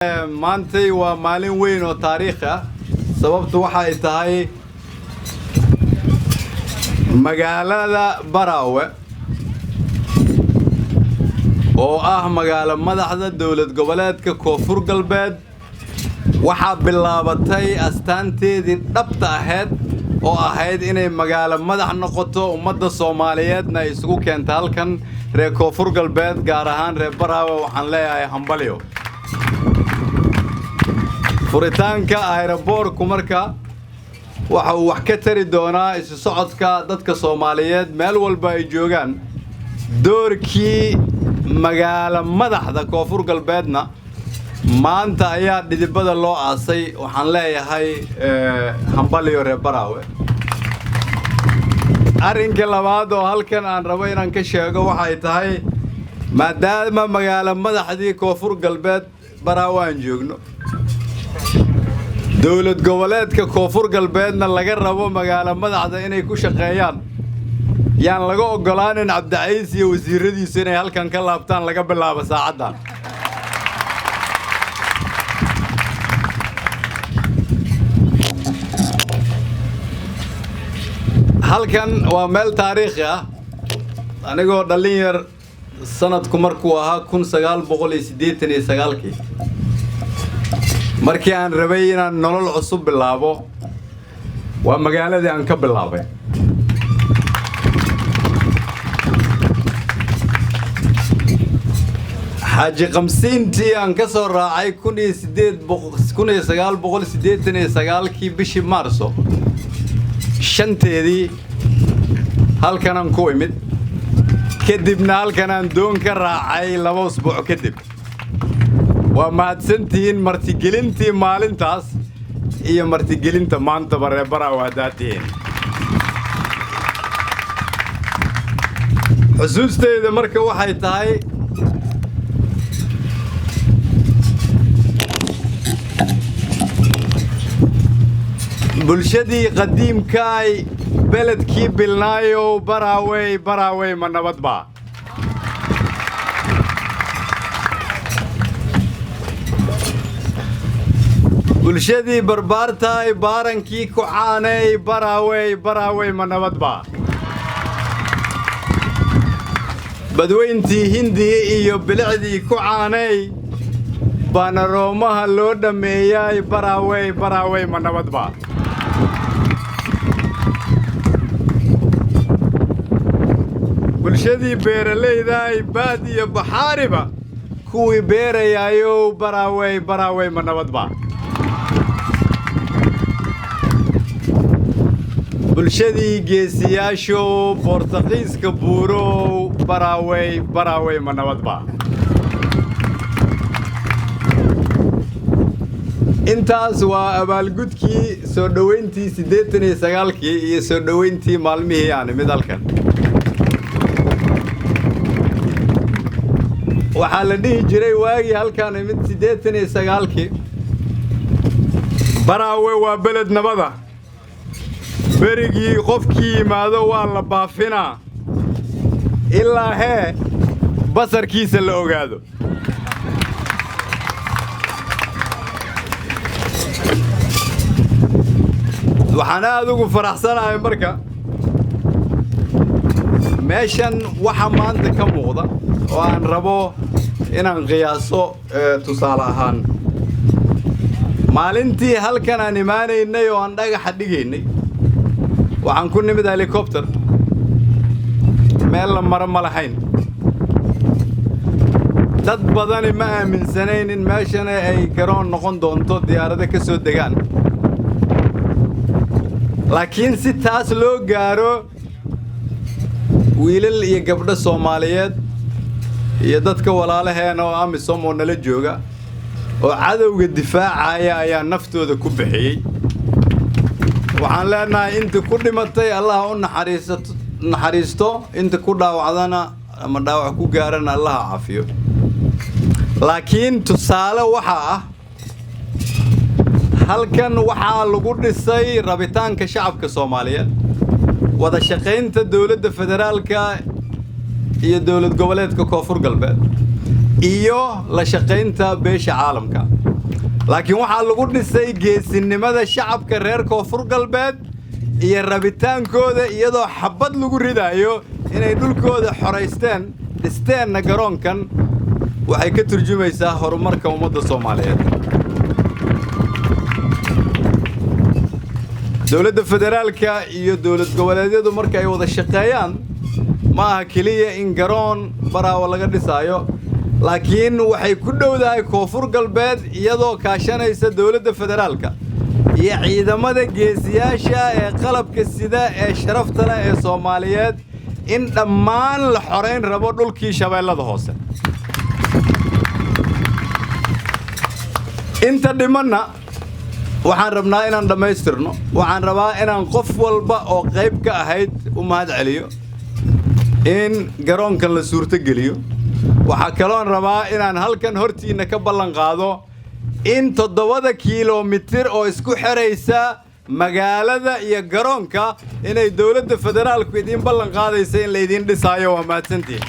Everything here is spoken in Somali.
Maantay waa maalin weyn oo taariikhi ah. Sababtu waxay tahay magaalada Baraawe oo ah magaalo madaxda Dowlad Goboleedka Koonfur Galbeed waxaa bilaabatay astaanteedii dhabta ahayd oo ahayd inay magaalo madax noqoto, ummadda Soomaaliyeedna ay isugu keenta halkan. Reer Koonfur Galbeed, gaar ahaan reer Baraawe, waxaan leeyahay hambalyo. Furitaanka ayraboorku marka waxa uu wax ka tari doonaa isu socodka dadka Soomaaliyeed meel walba ay joogaan. Doorkii magaalo madaxda Koonfur Galbeedna maanta ayaa dhidibada loo aasay. Waxaan leeyahay hambalyo, reer Baraawe. Arrinka labaad oo halkan aan rabo inaan ka sheego waxay tahay, maadaama magaalo madaxdii Koonfur Galbeed Baraawe aan joogno, Dowlad Goboleedka Koonfur Galbeedna laga rabo magaalo madaxda inay ku shaqeeyaan, yaan laga oggolaanin Cabdicaiis iyo wasiiradiisu inay halkan ka laabtaan laga bilaabo saacaddan. Halkan waa meel taariikhi ah. Anigoo dhallin yar, sanadku markuu ahaa 1989-kii, markii aan rabay inaan nolol cusub bilaabo, waa magaaladii aan ka bilaabay. Xaaji Kamsiintii aan ka soo raacay 1989-kii bishii Maarso 5-teedii halkanaan ku imid, kadibna halkanaan doon ka raacay 2 usbuuc kadib. Waa mahadsantihiin martigelintii maalintaas iyo martigelinta maantaba, reer Baraawe haddaad tihiin. Xusuusteyda marka waxay tahay bulshadii qadiimkaay, beledkii bilnaayow, Baraawey, Baraawey, ma nabadba? Bulshadii barbaartaay, baarankii ku caanay, Baraawey, Baraawey, ma nabadba? Badweyntii Hindiya iyo bilicdii ku caanay, baanaroomaha loo dhammeeyay, Baraawey, Baraawey, ma nabadba? Bulshadii beeralaydaay, baad iyo baxaariba kuwii beerayaayow, Baraawey, Baraawey, ma nabadba? Bulshadii geesiyaashow, Boortaqiiska buurow, Baraawey, Baraawey, ma nabadba? Intaas waa abaalgudkii soo dhoweyntii 89-kii iyo soo dhoweyntii maalmihii aan imid halkan. Waxaa la dhihi jiray waagii halkaan imid 89-kii, Baraawe waa beled nabada, berigii qofkii yimaado waa la baafinaa ilaa hee basarkiisa la ogaado. Waxaan aad ugu faraxsanahay marka meeshan waxa maanta ka muuqda oo aan rabo inaan qiyaaso. Tusaale ahaan, maalintii halkan aan imaanaynay oo aan dhagaxa dhigaynay, waxaan ku nimid helicopter, meel la maro ma lahayn. Dad badani ma aaminsanayn in meeshana ay garoon noqon doonto diyaarado ka soo degaan, laakiin si taas loo gaaro, wiilal iyo gabdho Soomaaliyeed iyo dadka walaalaheena oo AMISOM oo nala jooga oo cadowga difaacaya ayaa naftooda ku bixiyey. Waxaan leenahay, inta ku dhimatay Allaha u naxariisato naxariisto, inta ku dhaawacdana ama dhaawac ku gaarana Allaha caafiyo. Laakiin tusaale waxaa ah, halkan waxaa lagu dhisay rabitaanka shacabka Soomaaliyeed, wada shaqaynta dowladda federaalka iyo Dowlad Goboleedka Koonfur Galbeed iyo la shaqaynta beesha caalamka. Laakiin waxaa lagu dhisay geesinimada shacabka reer Koonfur Galbeed iyo rabitaankooda, iyadoo xabbad lagu ridaayo inay dhulkooda xoraysteen, dhisteenna garoonkan. Waxay ka turjumaysaa horumarka ummadda Soomaaliyeed. Dowladda federaalka iyo dowlad goboleedyadu marka ay wada shaqeeyaan, ma aha keliya in garoon Baraawo laga dhisaayo, laakiin waxay ku dhowdahay Koonfur Galbeed, iyadoo kaashanaysa dowladda federaalka iyo ciidamada geesiyaasha ee qalabka sida ee sharafta leh ee Soomaaliyeed, in dhammaan la xorayn rabo dhulkii Shabeellada Hoose. Inta dhimanna waxaan rabnaa inaan dhammaystirno. Waxaan rabaa inaan qof walba oo qayb ka ahayd u mahad celiyo in garoonkan la suurtogeliyo. Waxaa kaloon rabaa inaan halkan hortiinna ka ballan qaado in 7-da kiiloomitir oo isku xidhaysa magaalada iyo garoonka inay dowladda federaalku idiin ballan qaadaysa in laydiin dhisaayo. Waa mahadsantihin.